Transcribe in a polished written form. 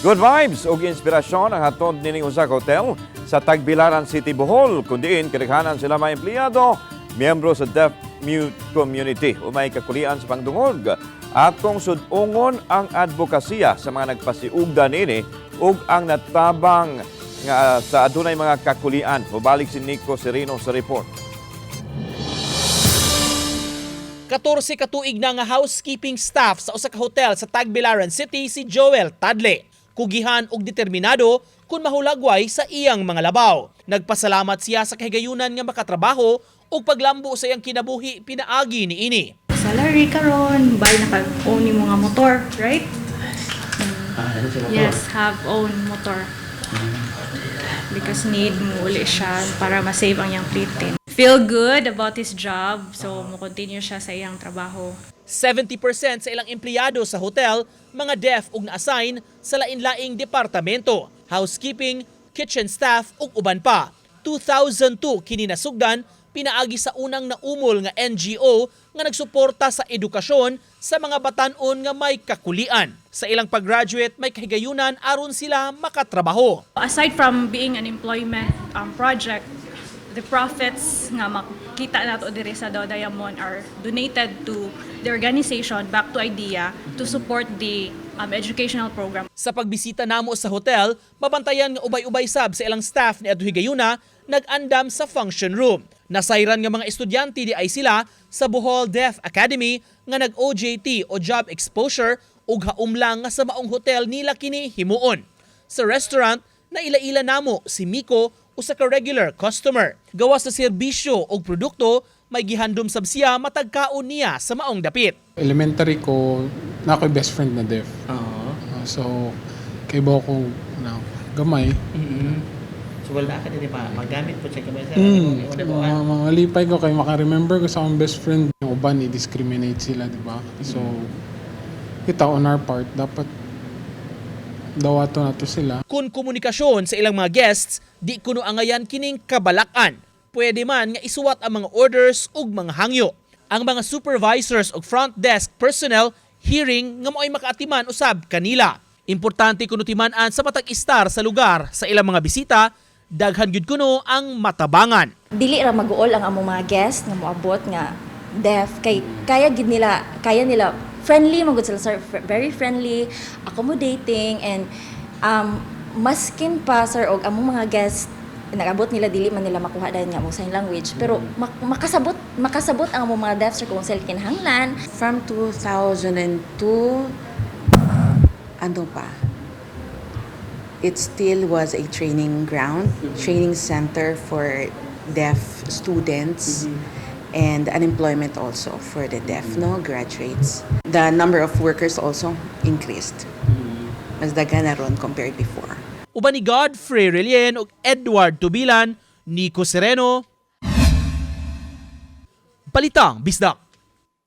Good vibes ug inspirasyon ang hatod nining usa ka hotel sa Tagbilaran City, Bohol, kun diin kadaghanan sila mga empleyado, miyembro sa deaf mute community o may kakulian sa pangdungog. Atong sud-ungon ang advokasya sa mga nagpasiugda nini ug ang natabang nga sa adunay mga kakulian. Mubalik si Nico Sereno sa report. 14 katuig na nga housekeeping staff sa usa ka hotel sa Tagbilaran City si Joel Tadle. Kugihan og determinado kung mahulagway sa iyang mga labaw. Nagpasalamat siya sa kahigayunan nga makatrabaho ug paglambo sa iyang kinabuhi pinaagi niini. Salary karon, buy na kag own nimo nga motor, right? Yes, have own motor. Because need mo uli siya para ma-save ang iyang plate. Feel good about his job, so mo continue siya sa iyang trabaho. 70% sa ilang empleyado sa hotel mga deaf ug na-assign sa lain-laing departamento, housekeeping, kitchen staff ug uban pa. 2002 kini nasugdan pinaagi sa unang naumol nga NGO nga nagsuporta sa edukasyon sa mga batan-on nga may kakulian. Sa ilang pag-graduate, may kahigayunan aron sila makatrabaho. Aside from being an employment project, the profits nga makita nato diri sa Dao Diamond are donated to the organization back to IDEA to support the educational program. Sa pagbisita namo sa hotel, mabantayan nga ubay-ubay sab sa ilang staff ni adto higayuna nag-andam sa function room. Nasayran nga mga estudyante di ay sila sa Bohol Deaf Academy nga nag-OJT o job exposure ug haom lang nga sa maong hotel nila kini himuon. Sa restaurant, naila-ila namo si Miko, usa ka regular customer. Gawas sa serbisyo ug produkto, may gihandom sab siya matag kaon niya sa maong dapit. Elementary ko, na ako'y best friend na deaf. So, kay ko na gamay. So wala ka din ma magamit po sa kamay sa Malipay ko kay maka-remember ko sa akong best friend. Yung uban, i-discriminate sila, di ba? So, kita on our part, dapat dawato na to sila. Kung komunikasyon sa ilang mga guests, di kuno angayan kining kabalakan. Pwede man nga isuwat ang mga orders ug mga hangyo. Ang mga supervisors ug front desk personnel hearing nga mo'y makaatiman usab kanila. Importante kuno timan-an sa matag istar sa lugar sa ilang mga bisita, daghan gyud kuno ang matabangan. Dili ra maguol ang among mga guest nga moabot nga deaf kay kaya gid nila, kaya nila, friendly man gud sila, sir, very friendly, accommodating, and maskin pa, sir, og among mga guest nagabot nila, dili man nila makuha dahil nga mo sign language, pero makasabot makasabot ang among mga deaf, sir, kung sila kinahanglan. From 2002, ano pa, it still was a training ground, training center for deaf students and unemployment also for the deaf, no, graduates. The number of workers also increased. Mas daghan na ron compared before. Uban ni Godfrey Relien ug Edward Tubilan, Nico Sereno. Balitang Bisdak.